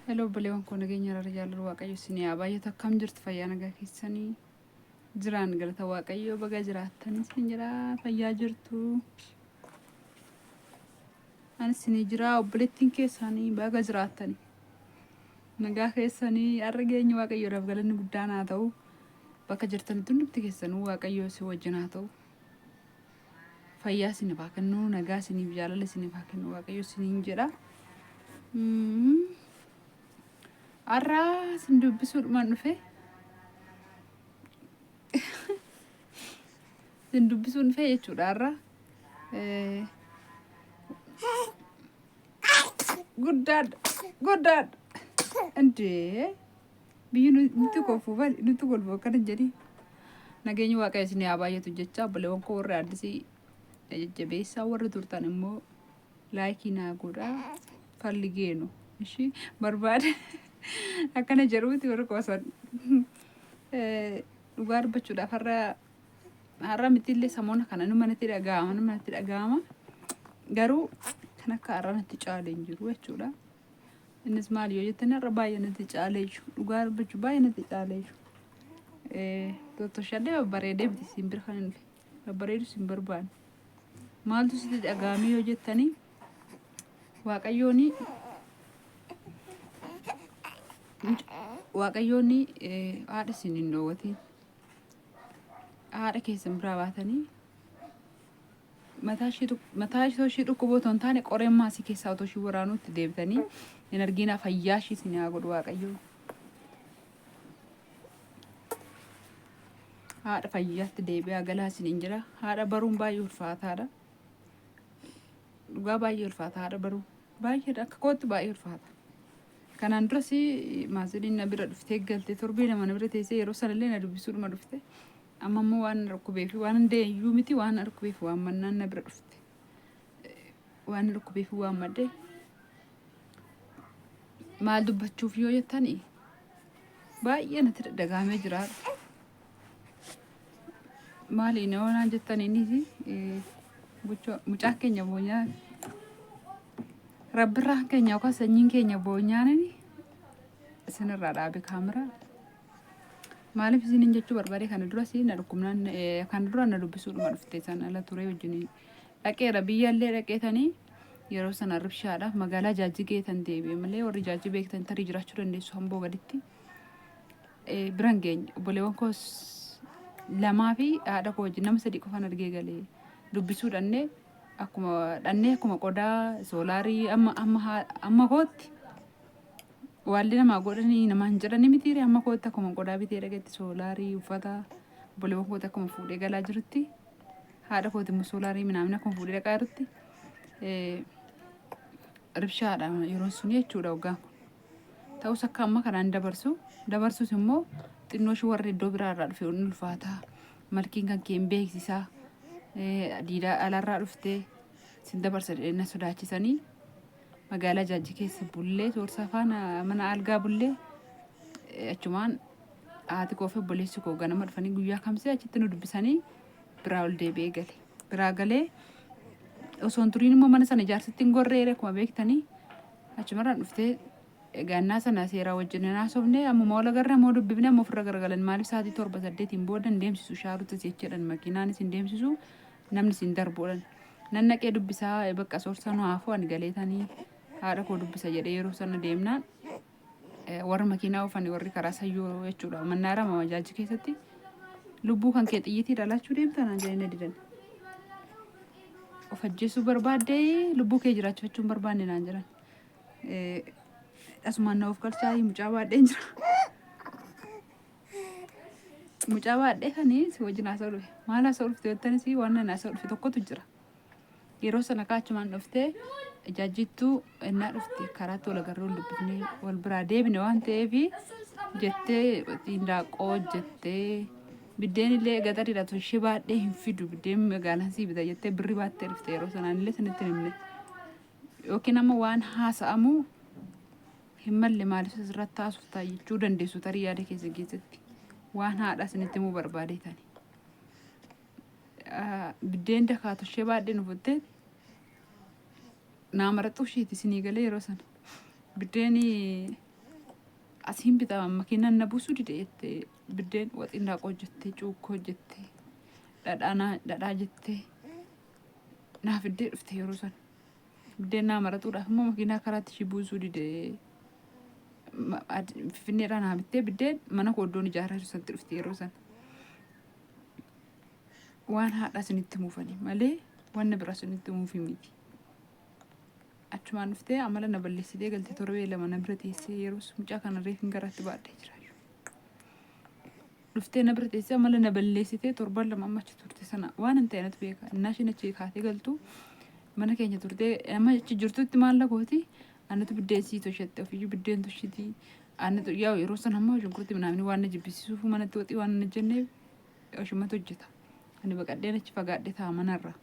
Hello obboleewwan koo, nageenya irra jaalala Waaqayyo isin haa baay'atu. Akkam jirtu? Fayyaa nagaa keessanii? Jiraan, galata Waaqayyo, baga jiraattanii isin jira. Fayyaa jirtu? Ani isinii jira, obboleettiin keessanii. Baga jiraattanii, nagaa keessanii? Har'a geenye, Waaqayyoodhaaf galanni guddaan haa ta'u. Bakka jirtanitti hundumti keessanuu Waaqayyo isin wajjin haa ta'u. Fayyaa isiniif haa kennu, nagaa isiniif, jaalala isiniif haa kennu Waaqayyo isiniin jedha. Har'a isin dubbisuudhumaan dhufe. Isin dubbisuun dhufe jechuudha har'a. Guddaadha, guddaadha. Indee biyyi nutti kolfu bari, nutti kolfu akkana jedhi. Nageenyi Waaqayyo isin haa baay'atu jecha, obboleewwan koo warri addisii jajjabeessaa, warri turtan immoo like naa godhaa. Falli geenu ishii barbaade akkana jedhuuti warri qoosan. Dhugaa dubbachuudhaaf har'a, har'a mitiillee, samoona kana nu manatti dhaga'ama, nu manatti dhaga'ama. Garuu kan akka har'a natti caale hin jiru jechuudha. Innis maal yoo jettan, har'a baay'ee natti caalee jiru. Dhugaa dubbachuu baay'ee natti caalee jiru. Tottoshallee babbareedee miti siin bira kan hin dhufe. Babbareedu siin barbaanne. Maaltu sitti dhaga'ame yoo jettanii, Waaqayyoon haadha isin hin dhoowwatiin. Haadha keessan biraa baatanii mataa ishee dhukkuba otoo hin taane qoreen maasii keessaa otoo ishee waraanuutti deebitanii hin arginaa. Fayyaa ishee isin haa godhu Waaqayyo. Haadha fayyaatti deebi'aa galaa isiniin jira. Haadha baruun baay'ee ulfaataadha. Dhugaa baay'ee ulfaata haadha baruu. Baay'ee, akka kootti baay'ee ulfaata. Kanaan duras maaziliin na bira dhuftee galte, torbee 2 na bira teessee, yeroo sanallee na dubbisuudhuma dhufte. Amma immoo waan na dhukkubeef, waan hin deeyyuu miti, waan na dhukkubeef waan mannaan na bira dhufte. Waan na dhukkubeef waan madde. Maal dubbachuuf yoo jettani, baay'ee natti dhaga'amee jira. Maali yoo naan jettan, innis mucaan keenya boonyaa rabbirraan keenya yookaan sanyiin keenya boonyaan isinirraa dhaabe kaameraa. Maaliif isiniin jechuu barbaade, kana duras na dhukkubnaan, kana dura na dubbisuudhuma dhufte san ala ture wajjin dhaqeera, biyyallee dhaqeetanii yeroo sana ribshaadhaaf magaalaa Jaajjigee tan deebi'e malee, warri Jaajji beektan tarii jiraachuu dandeessu, hamboo gaditti biran geenye. Obboleewwan koos lamaa fi haadha koo wajjin nama sadii qofan argee galee. Dubbisuu dhannee, akkuma dhannee, akkuma qodaa soolaarii amma kootti waalli namaa godhanii namaa hin jedhanii mitiire, amma kootti akkuma qodaa bitee dhaqetti soolaarii, uffata obboleewwan kooti akkuma fuudhee galaa jirutti, haadha kooti immoo soolaarii minaamina akkuma fuudhee dhaqaa jirutti, ribshaadha yeroon sun jechuudha waggaan kun. Ta'us akka amma kanaan dabarsu dabarsus immoo xinnoo ishee warri iddoo biraa irraa dhufe ni ulfaata. Malkiin kan kee hin beeksisaa. Diidaa alaarraa dhuftee sin dabarsa jedhanii na sodaachisanii, magaalaa Jaajji keessa bullee, soorsaa faana mana algaa bullee, achumaan haati koo fi obboleessi koo ganama dhufanii guyyaa kamsee achitti nu dubbisanii biraa ol deebi'ee gale. Biraa galee osoo hin turiin immoo mana sana ijaarsatti hin gorreere, akkuma beektanii achumarraan dhuftee gaannaa sana seeraa wajjin hin haasofne. Ammuma wal agarre, ammoo dubbifne, ammoo ofirra garagalan. Maaliif, sa'aatii 7 8n booda hin deemsisu shaarutti jechuudhaan, makiinaanis hin deemsisu, namni sin darbuudhaan. Nan naqee dubbisaa, bakka soorsaa nu haafuu, ani galeetanii haadha koo dubbisa jedhee yeroo sana deemnaan, warra makiinaa oofan, warri karaa sayyoo jechuudha, mannaara majaaji keessatti, "Lubbuu kan kee xiyyitii dhalachuu deemta?" naan jedhanii na didan. "Of ajjeesuu barbaaddee, lubbuu kee jiraachifachuu hin barbaanne?" naan jedhan. Asumaan na of galchaa, mucaa baadheen jira. Mucaa baadhee kanii si wajjin haasa'u dhufe. Maal haasa'u dhufte jettanis, waan nan haasa'u dhufe tokkotu jira. Yeroo sana kaachumaan dhuftee ijaajjittuu innaa dhufte karaatti wal agarree, wal dubbifnee wal biraa deebine waan ta'eef jettee, hindaaqqoo jettee, biddeen illee gaxariidha ishee baadhee hin fidu, biddeen magaalaan sii bita jettee birri baattee dhufte. Yeroo sanaan illee sanitti hin himne. Yookiin amma waan haasa'amu hin malle maaliif asirratti haasoftaa jechuu dandeessu tarii yaada keessa keessatti. Waan haadha isinitti himuu barbaadeetani. Biddeen dakaatu ishee baadhee nu futtee naa maraxuu isheeti isinii galee yeroo sana. Biddeen Asiin bitaa makiinaan na buusuu dide jettee biddeen waxii indaaqoo hojjettee cuukkoo hojjettee dhadhaa naa dhadhaa jettee naa fiddee dhufte yeroo sana. Biddeen naa maratuudhaaf immoo makiinaa karaatti ishii buusuu dide. Finfinneedhaa naa bittee biddeen mana koo iddoon ijaaraa jiru sanatti dhufte yeroo sana. Waan haadhaa isinitti muufani malee wanni biraa isinitti muufi miti. Achumaan dhuftee amala na balleessitee galte torbee 2 na bira teessee yeroos mucaa kana reefin garaatti baadhee jiraayyu. Dhuftee na bira teessee amala na balleessitee torban 2 amma achi turte sana waan hin ta'e natu beeka. Innaa isheen achi kaatee galtu mana keenya turtee amma achi jirtutti maal na gooti anatu biddeen sii toshatte ofiyyuu biddeen toshitii anatu yaa yeroo sana ammoo shunkurtii minaamni waan na jibbisiisuuf manatti waxii waan hin hojjenneef oshumatu hojjeta. Ani baqadheen achi fagaadhe ta'a manarra.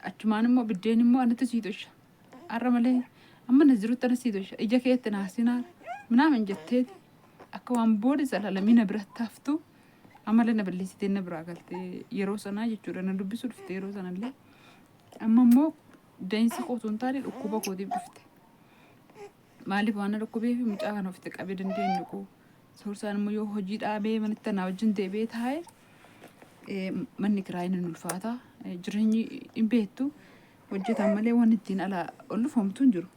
Achumaan immoo biddeen immoo anatu sii tosha. Har'a malee amma na jirutti ana sii tosha. Ija keetti naa sinaa minaamin jetteeti akka waan booda zalalamii na biratti haftu amala na balleessitee na biraa galtee yeroo sanaa jechuudha na dubbisuu dhufte yeroo sanallee. Amma immoo da'insa koo osoo hin taane dhukkuba kootiif dhufte. Maaliif waan na dhukkubeef mucaa kana ofitti qabee dandeenyu koo. Soorsaan immoo yoo hojii dhaabee manatti anaa wajjin deebi'ee taa'e manni kiraayin hin ulfaata. Jireenyi hin beektu hojjetan malee waan ittiin ala ol dhufoomtu hin jiru.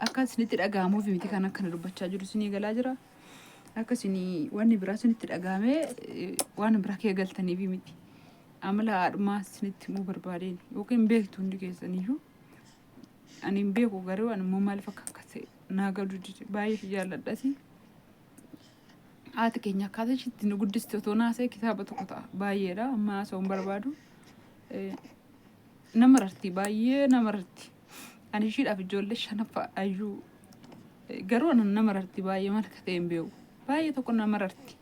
Akka isinitti dhaga'amuuf miti kan akkana dubbachaa jiru isinii galaa jira. Akka isinii wanni biraa isinitti dhaga'amee waan biraa kee galtaniif miti. Amala haadhumaa isinitti himuu barbaadeen yookiin beektu hundi keessaniyyuu. Ani hin beeku garuu ani immoo maaliif akka akkas ta'e naa galu dide baay'ee si jaalladhasi. Haati keenya akkaataa ishiitti nu guddiste otoo naasee kitaaba tokko ta'a baay'eedha amma haasa'uu hin barbaadu. Nama rarti baay'ee nama rarti. Ani ishiidhaaf ijoollee shanaffaa ayyuu garuu ana nama rarti baay'ee maal akka ta'e hin beeku. Baay'ee tokko nama rarti.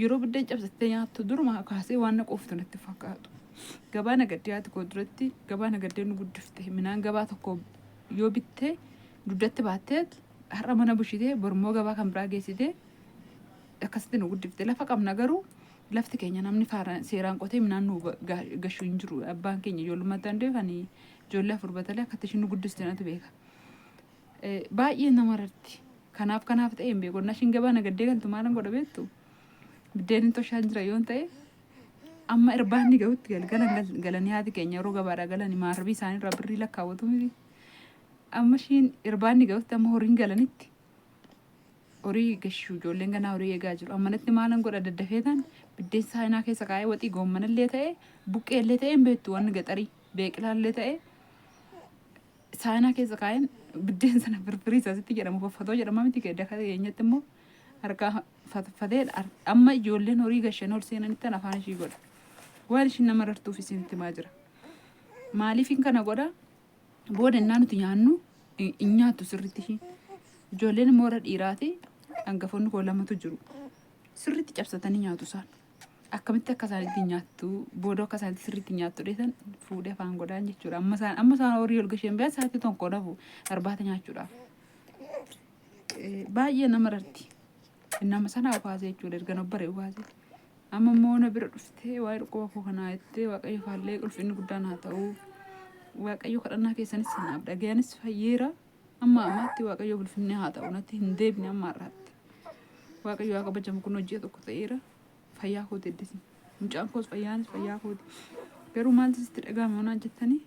Yeroo biddeen cabsattee nyaattu duruma kaasee waan na quuftu natti fakkaatu. Gabaa nagaddee haati koo duratti gabaa nagaddee nu guddifte. Minaan gabaa tokko yoo bittee dugdatti baattee har'a mana bushitee borummoo gabaa kan biraa geessitee akkasitti nu guddifte. Lafa qabna garuu lafti keenya namni faara seeraan qotee minaan nu gashu hin jiru. Abbaan keenya ijoollummaatti waan du'eef ani ijoollee afur batalee akkatti ishiin nu guddiste natu beeka. Baay'ee nama rarti. Kanaaf kanaaf ta'e hin beeku. Innaa ishiin gabaa nagaddee galtu maalan godha beektu? Biddeen toshaan jira yoon ta'e amma irbaanni gahutti galgala galanii haati keenya yeroo gabaadhaa galanii maarbii isaanii irraa birrii lakkaawwatu miti. Amma ishiin irbaanni gahutti amma horiin galanitti horii gashuu ijoolleen ganaa horii eegaa jiru. Ammanatti maalan godha daddafeetaan biddeen saayinaa keessa kaa'ee waxii goommanallee ta'e buqqeellee ta'e hin beektu wanni gaxarii beeqilaallee ta'e saayinaa keessa kaa'een biddeen sana firfirii isaasitti jedhamu faffatoo jedhama miti daka keenyatti immoo harkaa fatfatee amma ijoolleen horii gashan ol seenanitti afaan ishii godha. Waan ishiin nama rartuuf isinitti himaa jira. Maaliifin kana godha? Booda innaa nuti nyaannu hin nyaattu sirriitti ishiin. Ijoolleen immoo warra dhiiraati hangafoonni koo lamatu jiru. Sirriitti cabsatanii nyaatu isaan. Akkamitti akka isaan ittiin nyaattu booda akka isaan sirriitti nyaattu dheetan fuudhee afaan godhaan jechuudha. Amma isaan horii ol gasheen biyyaa sa'aatii tokko dhabu irbaata nyaachuudhaaf. Baay'ee nama rarti. Nama sana ukaasee jechuudha erga na bare ukaasee. Amma immoo na bira dhuftee waa'ee dhukkuba koo kanaa jettee Waaqayyo faallee ulfinni guddaan haa ta'u. Waaqayyo kadhannaa keessanis naaf dhaga'anis fayyeera. Amma ammaatti Waaqayyo ulfinni haa ta'u natti hin deebine amma har'aatti. Waaqayyo haa kabajamu kun hojii tokko ta'eera. Fayyaa kooti eddisi. Mucaan koos fayyaanis fayyaa kooti. Garuu maaltu sitti dhaga'ame onaan jettanii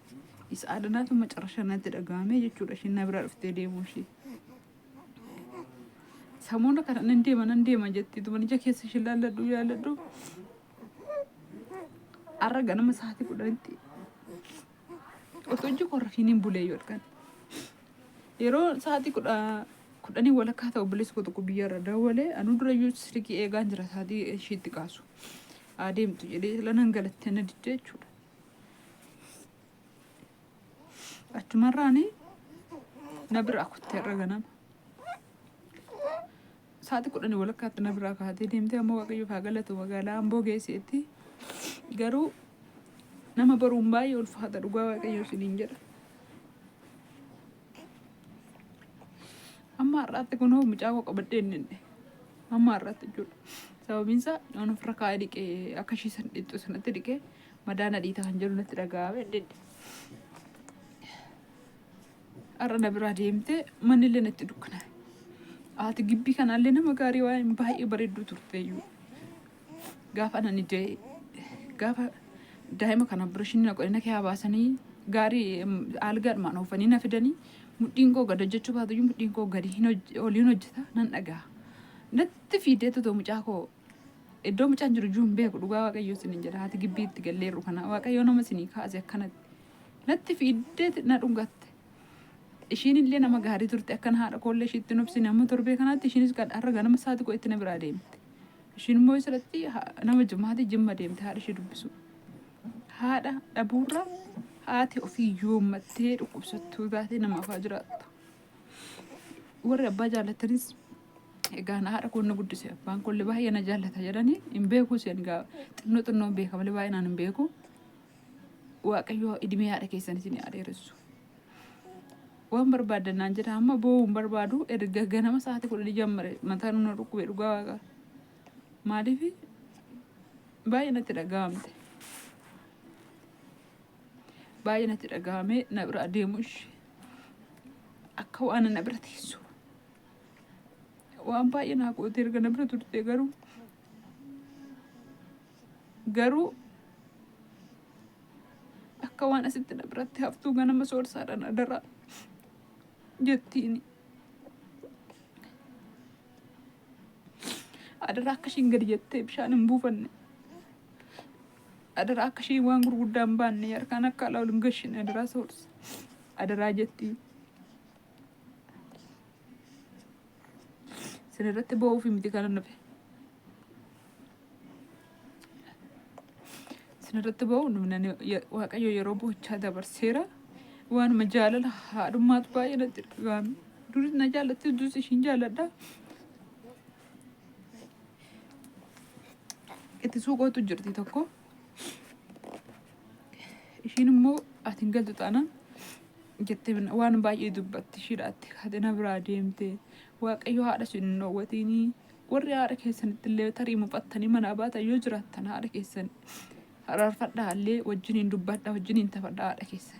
isa adanaatu macarasha natti dhaga'ame jechuudha ishiin na bira dhuftee deemuu ishee. Samoona kana nan deema nan deema jetti tuma ija keessa ishee laalladhu laalladhu. Har'a ganama sa'aatii 10tti otoo iji koo rafiin hin bulee yoo halkan. Yeroo sa'aatii 10:30 ta'u obboleessi koo tokko biyya irra dawwalee anuu durayyuu silkii eegaan jira sa'aatii ishiitti kaasu. Adeemtu jedhee sila nan galattee na didde jechuudha. Achumarraani na biraa kuttee irra ganama. Sa'aatii 10:30tti na biraa kaatee deemtee ammoo Waaqayyoof haa galatu magaalaa Amboo geesseetti. Garuu nama baruun baay'ee ulfaata dhugaa Waaqayyoo isiniin jedha. Amma har'aatti kunoo mucaa koo qabadhee hin dhindhe. Amma har'aatti jechuudha. Sababiin isaa waan ofirra kaa'ee dhiqee akka ishii san dhixxu sanatti dhiqee madaa na dhiita kan jedhu natti dhaga'ame hin dhindhe. Har'a na biraa deemte manni illee natti dukkanaa'e. Haati gibbii kanaallee nama gaarii waan baay'ee bareedduu turteeyyuu. Gaafa anani da'e gaafa daa'ima kana opereeshinii na godhanii na keessaa baasanii gaarii algaadhumaan oofanii na fidanii mudhiin koo gad hojjechuu baatuyyuu mudhiin koo gadi hin olii hin hojjeta nan dhaga'a. Natti fiidee tutoo mucaa koo iddoo mucaan jiru iyyuu hin beeku dhugaa waaqayyoo isiniin jedha haati gibbii itti galleerru kana waaqayyoo nama isinii kaase akkanatti natti fiiddee na dhungatte. Ishiin illee nama gaarii turte akkan haadha koollee ishiitti hin obsine amma torbee kanaatti ishiinis har'a ganama sa'aatii koo itti na biraa deemte. Ishiin immoo isirratti nama jimmaati jimma deemte haadha ishee dubbisu. Haadha dhabuurra haati ofii yoommattee dhukkubsattuu taatee namaaf haa jiraattu. Warri abbaa jaallatanis egaa na haadha koon na guddise abbaan koollee baay'ee na jaallata jedhanii hin beeku isheen egaa xinnoo xinnoo beeka malee baay'inaan hin beeku. Waaqayyo idimee haadha keessan isin haa dheeressu. Waan barbaaddan naan jedha amma boo'uu hin barbaadu erga ganama sa'aatii kudhanii jammare mataan na dhukkube dhugaa waaqa. Maaliif baay'ee natti dhaga'amte. Baay'ee natti dhaga'ame na bira adeemu ishee akka waan na bira teessu. Waan baay'ee naa goote erga na bira turte garuu garuu akka waan asitti na biratti haftuu ganama soorsaadhaan adaraa jettiini. Adaraa akka ishiin gadi jettee bishaan hin buufanne. Adaraa akka ishiin waan gurguddaa hin baanne harkaan akka alaa ol hin gashine adaraa soorsa. Adaraa jettiin. Isin irratti boo'uuf miti kanan dhufe. Isin irratti boo'u Waaqayyo yeroo boo'ichaa dabarseera. Waanuma jaalala haadhummaatu baay'ee natti dhaga'ame. Duris na jaallatti duris ishiin jaalladha. Itti suuqootu jirti tokko. Ishiin immoo ati hin galtu taanaan jettee waan baay'ee dubbatti ishiidhaatti kaate na biraa deemte. Waaqayyo haadha isin hin dhoowwatiinii. Warri haadha keessanitti illee tarii mufattanii manaa baatan yoo jiraattan haadha keessan araarfadhaa illee wajjiniin dubbadhaa wajjiniin taphadhaa haadha keessan.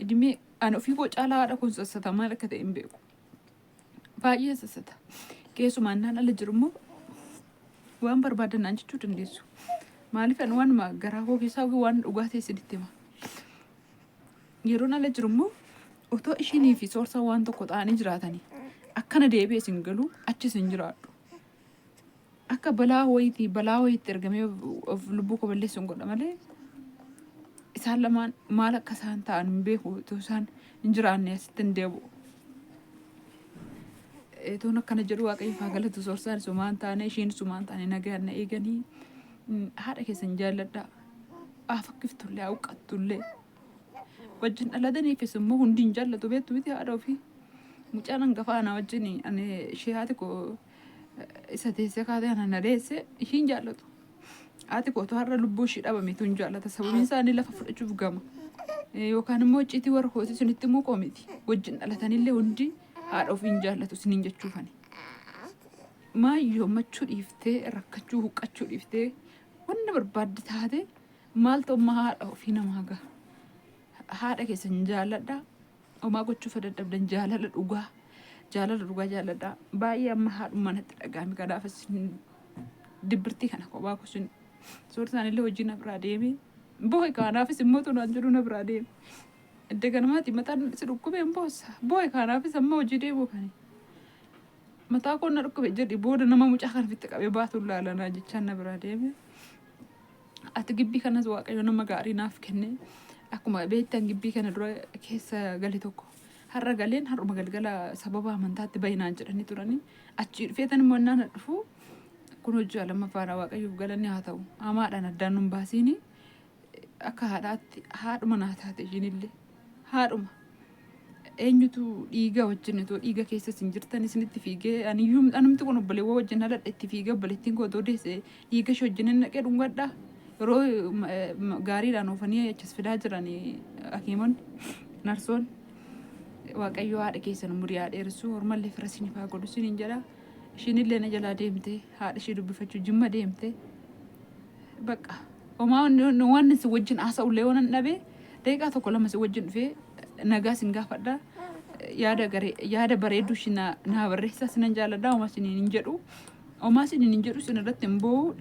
Idimee ani ofii koo caalaa haadha koon sassata maal akka ta'e hin beeku. Baay'ee sassata. Keessumaa innaan ala jiru immoo waan barbaadan naan jechuu dandeessu. Maaliif ani waanuma garaa koo keessaa waan dhugaa ta'e isinitti hima. Yeroon ala jiru immoo otoo ishinii fi soorsaa waan tokko ta'anii jiraatanii akkana deebi'ee isin galu achi isin jiraadhu. Akka balaa wayiitii balaa wayiitti ergamee of lubbuu koo balleessuun godha malee isaan lamaan maal akka isaan ta'an hin beeku otoo isaan hin jiraanne asitti hin deebi'u. Etoon akkana jedhu waaqayyo haa galatu soorsaan sumaan taane ishiin sumaan taane nagaan na eeganii haadha keessan jaalladhaa. Haa fakkiftullee haa huqqattullee. Wajjin dhalataniifis immoo hundi hin jaallatu beektu miti haadha ofii. Mucaan hangafaa ana wajjin ani ishee haati koo isa teessee kaatee ana na deesse ishiin jaallatu. Haati koo otoo har'a lubbuu ishii dhabameetu hin jaallata. Sababiin isaa inni lafa fudhachuuf gama. Yookaan immoo icciitii warra kootii sunitti immoo koo miti. Wajjin dhalatanillee hundi haadha ofii hin jaallatu isiniin jechuufani. Maa yoommachuu dhiiftee rakkachuu huqqachuu dhiiftee wanna barbaadde taate maaltu amma haadha ofii namaa gaha. Haadha keessan jaalladha. Homaa gochuuf dadhabdan jaalala dhugaa. Jaalala dhugaa jaalladha. Baay'ee amma haadhummaa natti dhaga'ame kanaafis dibbirtii kana kophaa kusin suurtaan illee hojii na biraa deeme. Boo'e kanaafis immoo tunaan jedhu na biraa deeme. Edda ganamaati mataan si dhukkube hin boossa. Boo'e kanaafis amma hojii deemuu kani. Mataa koo na dhukkube jedhi booda nama mucaa kana fitti qabee baatu laalanaa jechaan na biraa deeme. Ati gibbii kanas waaqayyo nama gaarii naaf kenne. Akkuma beektan gibbii kana dura keessa gale tokko. Har'a galeen har'uma galgala sababa amantaatti bayinaan jedhanii turanii. Achii dhufeetan immoo innaan dhufu kun hojii lammaffaadha waaqayyoof galanni haa ta'u. Hamaadhaan addaan nun baasiini. Akka haadhaatti haadhuma naa taate ishiinillee. Haadhuma. Eenyutu dhiiga wajjin otoo dhiiga keessa isin jirtan isinitti fiigee aniyyuu anumti kun obboleewwan wajjin dhaladhe itti fiigee obboleettiin koo otoo deesse dhiiga ishee wajjin hin dhaqee dhungadha. Yeroo gaariidhaan oofanii achas fidaa jiran hakiimonni narsoon waaqayyo haadha keessan umurii haa dheeressu hormallee fira isiniif haa godhu isiniin jedha. Ishiin illee na jalaa deemte haadha ishee dubbifachuu jimma deemte. Bakka homaa waan isin wajjin haasa'ullee waan dhabe daqiiqaa tokko lama isin wajjin dhufee nagaa isin gaafadha. Yaada garee yaada bareedduu ishii naa barreessaa sinan jaalladha. Homaa isiniin hin jedhu. Homaa isiniin hin jedhu isin irratti hin boo'u.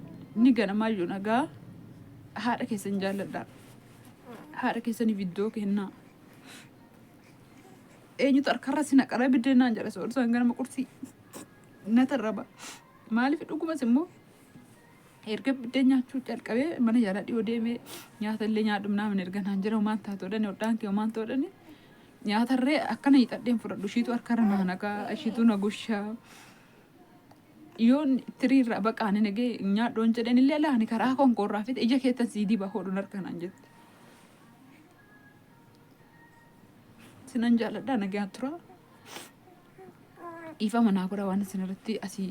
Ni ganamaa iyyuu nagaa haadha keessan jaalladha. Haadha keessaniif iddoo kennaa. Eenyutu harkarra si naqara biddeenaan jedha soorsaan ganama qursii na tarraba. Maaliif dhugumas immoo erga biddeen nyaachuu calqabee mana yaalaa dhiyoo deemee nyaata illee nyaadhu minaamin erga naan jira homaan taatu jedhani hodhaan kee homaan ta'u jedhani nyaatarree akkana hiixadheen fudhadhu ishiitu harkarra naa naqaa ishiitu na gushaa. Yoon tiriirraa baqaani nagee nyaadhoon jedhan illee laani karaa konkoorraa fixe ija keettan sii diba hodhuun harka naan jette. Sinan jaalladha nagaan tura. Dhiifama naa godha waan isin irratti asii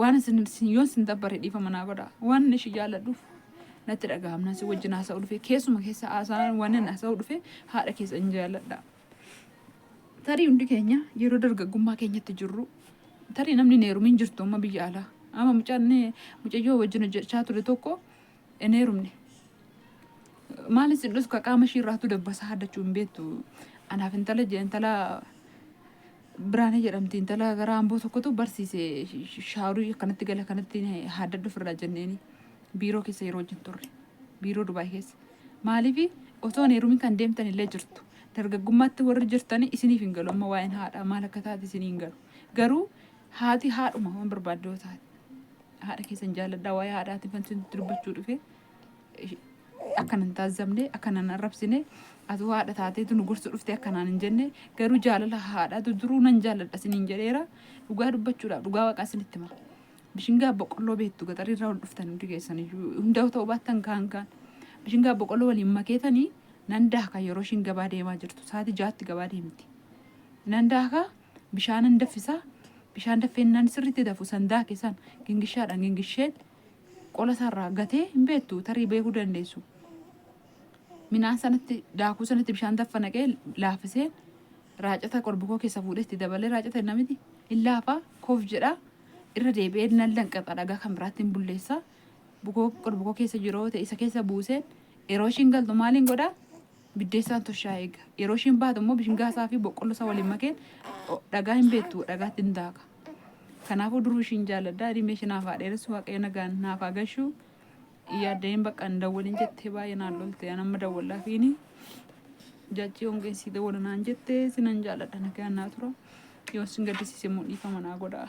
waan isin yoon isin dabbare dhiifama naa godha. Waan inni ishii jaalladhuuf natti dhaga'amna si wajjin haasa'uu dhufe keessuma keessa haasa'an waan inni haasa'uu dhufe haadha keessa hin jaalladha. Tarii hundi keenya yeroo dargaggummaa keenyatti jirru tarii namni hin heerumin jirtu amma biyya alaa. Amma mucaan mucayyoo wajjin hojjechaa ture tokko hin heerumne. Maal isin dhusku qaama ishii irraatu dabbasaa haddachuu hin beektu. Anaaf intala intala Biraanee jedhamti intala gara Amboo tokkotu barsiise shaaworii akkanatti gala akkanatti haddadhu ofirraa jenneeni biiroo keessa yeroo wajjin turre biiroo Dubaay keessa. Maaliif osoo hin heerumin kan deemtan illee jirtu. Dargaggummaatti warri jirtani isiniif hin galu amma waa'een haadhaa maal akka taate isinii hin galu. Garuu haati haadhuma waan barbaadde yoo taate. Haadha keessan jaalladhaa waa'ee haadhaatiin kan isinitti dubbachuu dhufe akka nan taazzabne akka nan arrabsine atu haadha taateetu nu gorsu dhufte akka naan hin jenne garuu jaalala haadhaatu duruu nan jaalladha isiniin jedheera dhugaa dubbachuudhaaf dhugaa waaqaa isinitti hima. Bishingaa boqqolloo beektu gaxarii irraa ol dhuftan hundi keessan iyyuu hunda ta'uu baattan kaan kaan bishingaa boqqolloo waliin makeetanii nan daaka yeroo ishiin gabaa deemaa jirtu sa'aatii 6tti gabaa deemti. Nan daaka bishaanan daffisa bishaan daffeennaan sirriitti dafu san daake san gingishaadhaan gingisheen qola isaarraa gatee hin beektu tarii beekuu dandeessu. Minaan sanatti daakuu sanatti bishaan daffa naqee laafiseen raacata qorbikoo keessa fuudhee itti dabalee raacata hin namiti hin laafa koof jedha irra deebi'ee nan lanqaxa dhagaa kan biraatti hin bulleessa bukoo qorbikoo keessa jiru ta'e isa keessa buuseen yeroo ishiin galtu maaliin godha biddeessaan toshaa eega yeroo ishiin baatu immoo bishingaasaa fi boqqolloo isaa waliin makeen dhagaa hin beektu dhagaatti hin daaka. Kanaafuu duruu ishiin jaalladha dhimma ishee naaf haa dheeressu waaqayyo nagaan naaf haa gashu. Yaaddeen bakka hin dawwalin jettee baay'ee naan lolte an amma dawwallaafiini jajjii hongeen sii dawwala naan jette sinan jaalladha nagaan naa tura yoo sin gaddisiise immoo dhiifama naa godha.